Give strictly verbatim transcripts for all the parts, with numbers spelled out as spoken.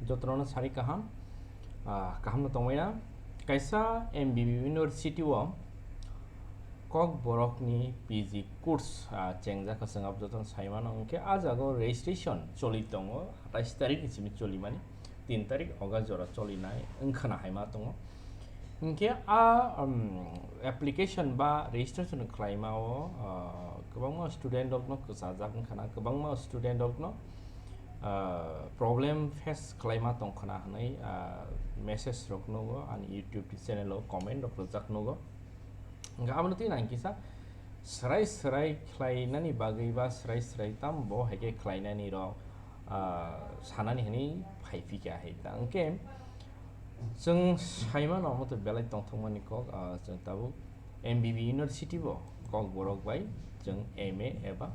Jotono sari kaham, ah, kaham no tongmaya. Kaisa M B B University o Kokborok ni P G course, ah, chengjak ka chwng abo jotono sai mano. Hwnkhe ah jaga o registration choli tongo, atais tarik ni simi choli mani, tin tarik August jora choli nai wngkhana hai ma tongo. Hwnkhe ah, um, application ba registration khlaima o, ah, kwbangma student rok no kwchajak wngkhana, kwbangma student rok no, ah, problem face khlaima tongkhana hwnwi, ah, message rok nugo, ani YouTube channel o comment rok rwjak nugo. Hwnkhe abono twi nang kisa swrai swrai khlainani bagwi ba swrai swrai tamo bo hai khe khlainani rok, ah, sanani hwnwi phai phikha hai ta. Hwnkhe chwng sai mano omo to belai tongthokmani kok, ah, chwng tabuk M B B University bo Kokborok bai chwng M A eba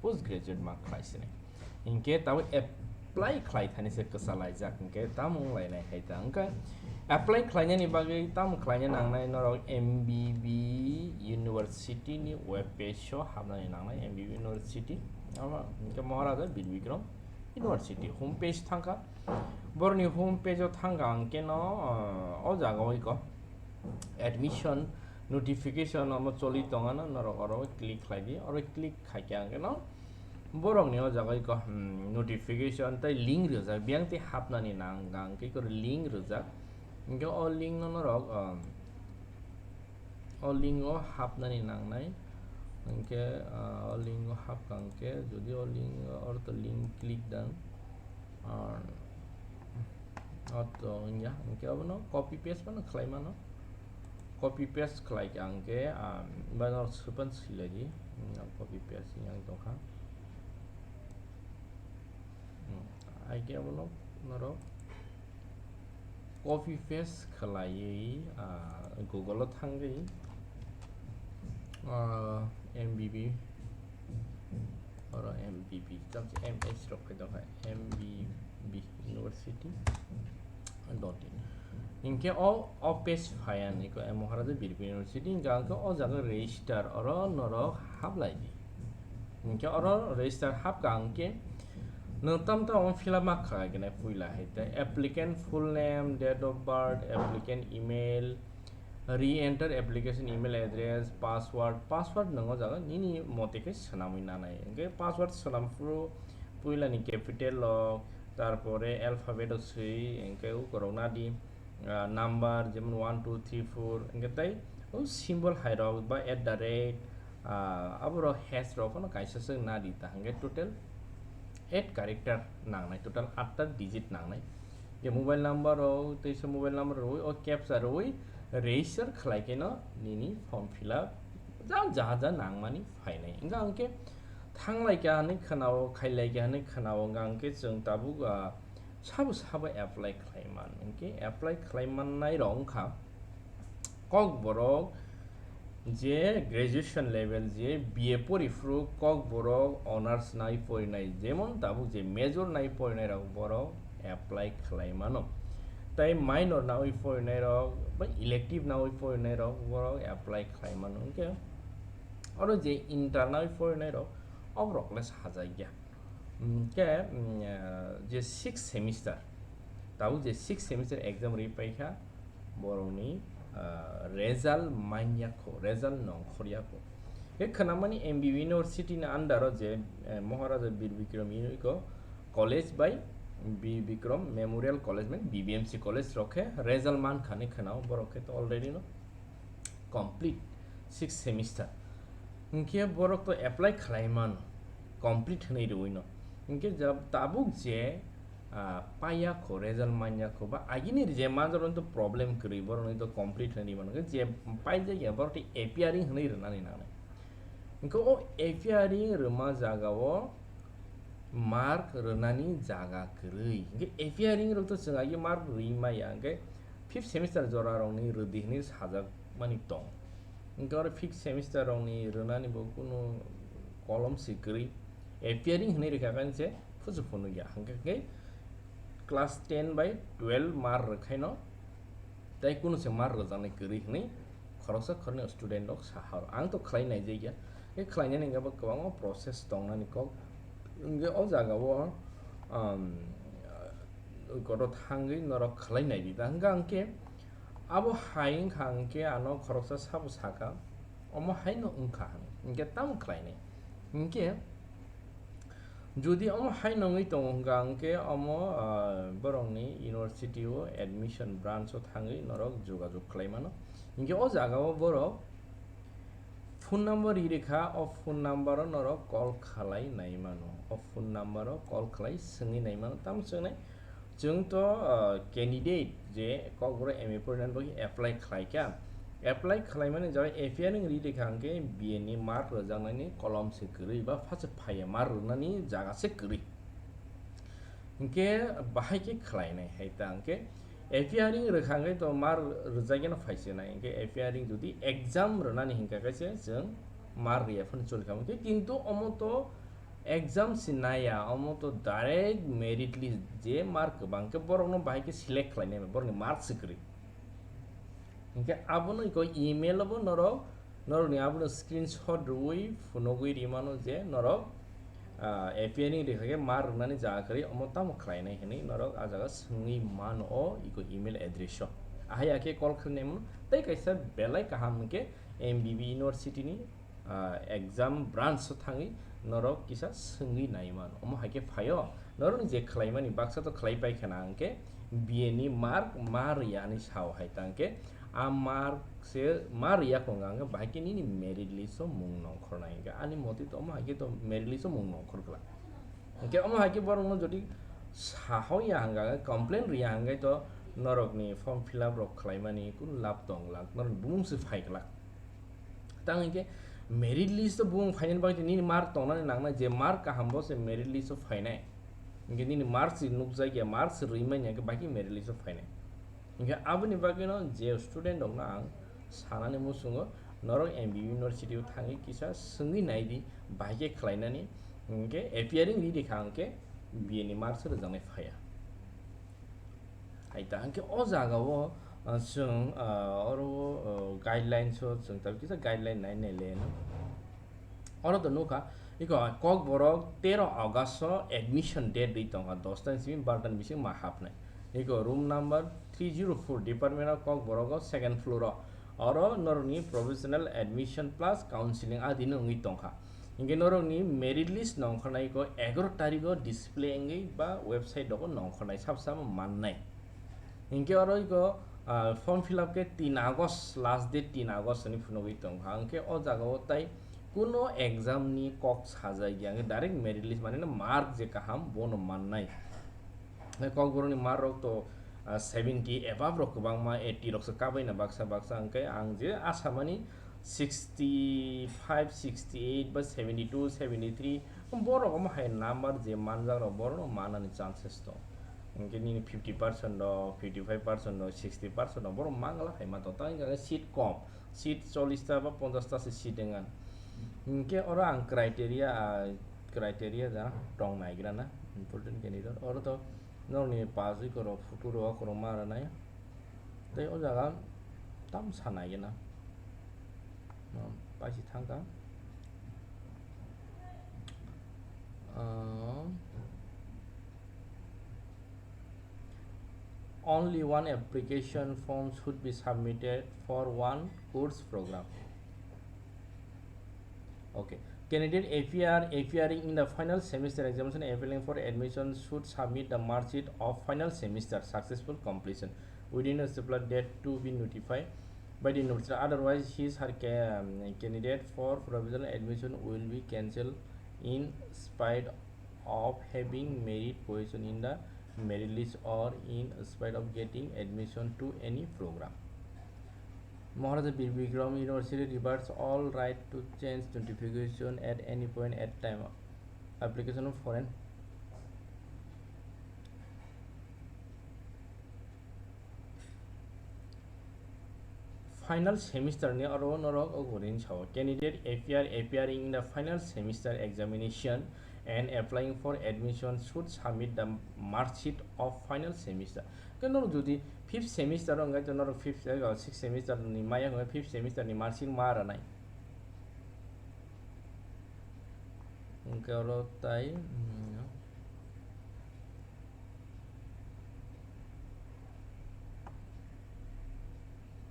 post graduate ma khlai sinai. Hinkhe tabuk apply khlai thani se kwchalaijak, hinkhe tamo wnglainai hai ta. Hwnkhe apply khlainani bagwi tamo khlaina nangnai norok M B B University ni web page o habnani nangnai, M B B University. Ama hinkhe Maharaja Bir Bikram University home page thangkha. Borokni home page o thangkha hwnkhe no, ah, o jaga o iko admission notification omo choli tongano, norok oro click khlai di, oro click khaikhe hwnkhe no borokni o jaga iko, hmm, notification tei link rijak, biyang tei hapnani nang, hwnkhe iko link rijak, hwnkhe o link no norok, um, o link o hapnani nangnai, hwnkhe, ah, o link o hapkha hwnkhe, jodi o link o, oro to link click dang, ah, o to wngya, hwnkhe obono copy paste phano khlai mano, copy paste khlai kha hwnkhe, ah, bai norok swpan swilai di, hmm, copy paste wngya tongkha, hmm, hai khe obono norok copy paste khlaiwi, ah, Google o thangwi, ah, M B B, oro M B B, tam se M S rok khai tongkha, M B B University dot in. Hinkhe o, o page phai ani ko, eh, Maharaja Bir Bikram University, hingkha hwnkhe o jaga register, oro norok hablai di. Hinkhe oro register hapkha hwnkhe nwng tam tam fill up ma khlai gwnai puila hai tei applicant full name, date of birth, applicant email, re-enter application email address, password, password nwng o jaga nini mote khe swnamwi nanai. Hwnkhe password swnam phuru puila ni capital rok, tarpore alphabet o swi, hwnkhe ukorok nadi, ah, number, jemon one, two, three, four, hwnkhe tei o symbol hai rok ba at the rate, ah, aborok hash rok phano kaisa se nadi ta, hwnkhe total eight character nangnai, total atta digit nangnai. Je mobile number rok, teisa mobile number rwi, o captcha rwi register khlai khe no nini form fill up jang jaha ja nangmani phainai. Hwnkha hwnkhe thanglai kha hwnwi khwnao, khailai kha hwnwi khwnao, hwnkha hwnkhe chwng tabuk, ah, sabo sabo apply khlai man. Hwnkhe apply khlai mannai rok wngkha Kokborok je graduation level je B A pori phuru Kokborok honours nai porinai, jemon tabuk je major nai porinai rok borok apply khlai mano. Tai minor nawi porinai rok ba elective nawi porinai rok borok apply khlai mano. Hwnkhe oro je inter nawi porinai rok, oborok le sajak ya. Hwnkhe, mm, ah, je sixth semester, tabuk je sixth semester exam ri paikha, borokni, ah, result manya kho, result nongkhorya kho. Khe khwnamani M B B University ni under o je, eh, Maharaja Bir Bikram Uni-, ko College bai Bir Bikram Memorial College, mane B B M C College rok khe result mankha hinwi khwnao, borok khe to already no complete sixth semester. Hwnkhe borok to apply khlai mano, complete hwnwi rwui no. Hwnkhe jab-, tabuk je, ah, paiya kho, result manya kho, ba agini je manjak rok to problem kwrwi, borok ni to complete hwnwi mano. Hwnkhe je paijak ya, borok to appearing hwnwi rwnani nangnai. Hwnkhe o appearing rwma jaga o mark rwnani jaga kwrwi. Hwnkhe appearing rok to chwng agi mark rwui maya, hwnkhe fifth semester jora rokni rwdi hwnwi sajak mani tong. Hwnkhe oro fifth semester rokni rwnani bo kunu kolom se kwrwi. Appearing hwnwi rwkha khe se phusu phunukya. Hwnkhe khe class ten bai twelve mark rwkhaino tei kunu se mark rwjaknai kwrwi hwnwi khoroksa khoroknwi student rok sahao. Ang to khlai naijakya. Khe khlainani hwnkhe bo kwbangma process tongnani kok. Hwnkhe o jaga o, um, koto thangwi norok khlai nai di da hwnkha hwnkhe abo hai wngkha hwnkhe ano khoroksa sabo saka omo hai no wngkha hwnkhe tamo khlai nai hwnkhe jodi omo hai nongwi tongo hwnkha hwnkhe omo borokni university o admission branch o thangwi norok jogajog khlai mano hwnkhe o jaga o borok phone number ri rikha, o phone number o norok call khlai nai mano, o phone number o call khlai swngwi nai mano. Tamo swngnai chwng to candidate je Kokborok M A porinani bagwi apply khlai kha, apply khlai mani jaga A P R wng ri rikha hwnkhe B A ni mark rwjaknani kolom se kwrwi ba phacha phaiya mark rwnani jaga se kwrwi. Hwnkhe bahai khe khlai nai hai ta hwnkhe A P R wng rwkha hwnkhe to mark rwjak yano phai se nai hwnkhe A P R wng jodi exam rwnani hwnkha khe se chwng mark rwya phano choli kha hwnkhe kintu omo to exam se naiya omo to direct merit list je mark kwbang khe borokno bahai khe select khlai nai borokni mark se kwrwi. Hwnkhe abono iko email o bo norok norokni abono screenshot rwui phunugwi rimano je norok A P R wng rikha khe mark rwnani jaga kwrwi omo tamo khlainai hwnwi norok a jaga swngwi mano o iko email address o. Ahai akhe call khlainai mano tei kaisa belai kaham hwnkhe M B B university ni exam branch o thangwi norok kisa swngwi nai mano. Omo hai khe phaio norokni je khlaimani baksa to khlai pai khana hwnkhe B A ni mark ma rwya hinwi sao hai ta hwnkhe a mark se ma rwya kho hwnkha hwnkhe bahai khe nini merit list o mung nongkhornai hwnkhe ani motwi to omo hai khe to merit list o mung nongkhor glak. Hwnkhe omo hai khe borokno jodi sahoya hwnkha hwnkhe complain rwya hwnkhe to norokni form fill up rok khlaimani kunu lab tong glak norokni bumung se phai glak. Tang hwnkhe merit list o bumung phainani bagwi nini mark tongnani nangnai je mark kaham bo se merit list o phainai. Hwnkhe nini mark se nukjak ya mark se rwi manya hwnkhe bahai khe merit list o phainai. Hwnkhe aboni bagwino je student rokno ang sanani muchungo norok M B B university o thangwi kisa swngwi nai di bahai khe khlainani hwnkhe A P R wng ri rikha hwnkhe B A ni mark se rwjaknai phaiya. Hai ta hwnkhe o jaga o chwng oro o guidelines o chwng tabuk kisa guideline nai nai le no. Oro to nukha iko Kokborok tero August o admission date ri tongkha dos ta ni simi bar ta ni bising ma hapnai. Iko room number three zero four department o Kokborok o second floor o oro norokni professional admission plus counseling a dino wngwi tongkha. Hingke norokni merit list nongkhornai ko egaroh tarikh o display wngwi ba website rogo nongkhornai sab sabo mannai. Hingke oro iko form fill up khe tin August last date tin August hinwi phunugwi tongkha hingke o jaga o tai kuno exam ni kok sajak ya hingke direct merit list mane mark je kaham bono mannai. Kokborokni mark rok to seventy above rok kwbangma eighty rok se kabaina baksa baksa hingke ang je asa mani sixty five, sixty eight ba seventy two, seventy three, borok omo hai number je manjak rok borok no manani chances tong. Hingke nini fifty percent rok, fifty five percent rok, sixty percent rok borok mangla hai ma tong. Tang hingke seat kom, seat chollish ta ba ponchash ta se seat wngkha. Hingke oro ang criteria, criteria ja tong naigra na important candidate. Oro to norokni pass oi korok photo rok korok ma rwnai. Tei o jaga tam sanai gana. Paisi thangkha. Only one application form should be submitted for one course program. Okay. Candidate appear, appearing in the final semester examination applying for admission should submit the mark sheet of final semester successful completion within a stipulated date to be notified by the notifier. Otherwise, his her ca- um, candidate for provisional admission will be cancelled in spite of having merit position in the merit list or in spite of getting admission to any program. Maharaja Bir Bikram University reserves all right to change notification at any point at time. Application of foreign final semester ni oro norok ogorin sao candidate appear appearing in the final semester examination and applying for admission should submit the mark sheet of final semester. Ke norok jodi fifth semester o wngkha norok fifth, sixth semester ni maya wngkha fifth semester ni mark sheet ma rwnai. Hingke oro tai, mm,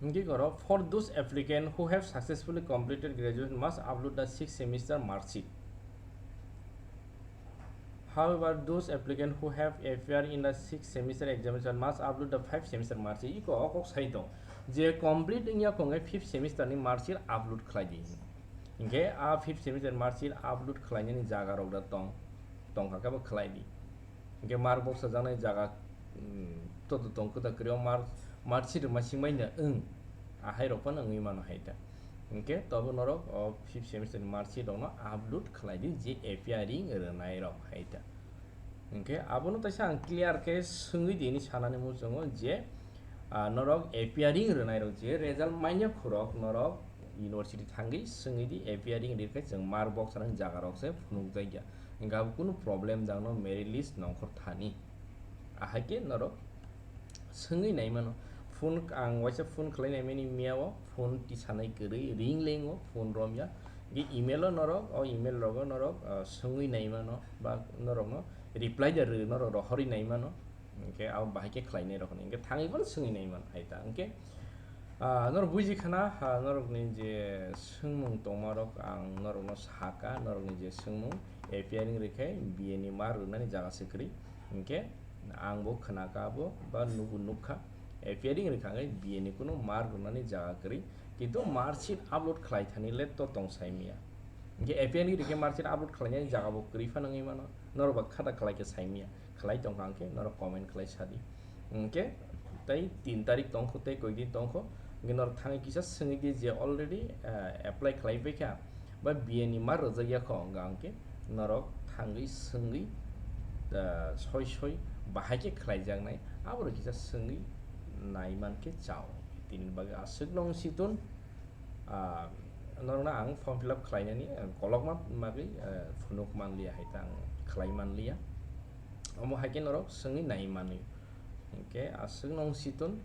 Hingke koro, for those applicant who have successfully completed graduation must upload the sixth semester mark sheet. However, those applicant who have appeared in the sixth semester examination must upload the fifth semester mark sheet. Iko o kok sai tong je complete wngya kong khe fifth semester ni mark sheet upload khlai di. Hingke a fifth semester mark sheet upload khlainani jaga rok da tong, tong kha khe bo khlai di. Hingke mark box sajaknai jaga, mm, to to tong khe da kwrwi o mark, mark sheet rwma singmai no wng, ahai rok phano wngwi mano hai ta. Hingke tobo norok o fifth semester ni mark sheet rok no upload khlai di je appearing rwnai rok hai ta. Hingke abono taisa ang clear khe swngwi di hini sanani muchungo je, ah, norok appearing rwnai rok je result manya khurok norok university thangwi swngwi di appearing rikhe chwng mark box rang jaga rok se phunuk jagya. Hingke abo kunu problem jangno merit list nongkhor thani. Ahai khe norok swngwi naimano. Phone ang waisa phone khlai naimani miyao phone tisanai kwrwi ring lengo phone romya. Ge email o norok, o email rogo norok, ah, swngwi naimano ba norokno reply da rw, norok rohorwi naimano. Hingke abo bahai khe khlainai rok hwnwi hingke thangwi bono swngwi naimano hai ta. Hingke, ah, norok buji khana, ah, norokni je swngmung tongmarok ang norokno sakha, norokni je swngmung appearing rikhe B A ni mark rwnani jaga se kwrwi. Hingke ang bo khna kha bo ba nubo nuk kha, appearing rwkha khe B A ni kunu mark rwnani jaga kwrwi, kintu mark sheet upload khlai thani le to tong sai manya. Hingke appearing rikhe mark sheet upload khlainani jaga bo kwrwi phano wngwi mano, norok ba khata khlai khe sai manya, khlai tong kha hingke norok comment khlai sa di. Hingke tei tin tarik tong kho tei koi din tong kho, hingke norok thangwi kisa swngwi di je already, eh, apply khlai pai kha, ba B A ni ma rwjak ya kho, wngkha hwnkhe norok thangwi swngwi, ah, soi soi bahai khe khlaijaknai, aborok kisa swngwi nai man khe chao. Tini bagwi aswk nong si tun, ah, norokno ang form fill up khlainani, ah, kolokma bagwi, ah, phunuk manliya hai ta ang khlai manliya. Omo hai khe norok swngwi nai manwi. Hingke aswk nong si tun,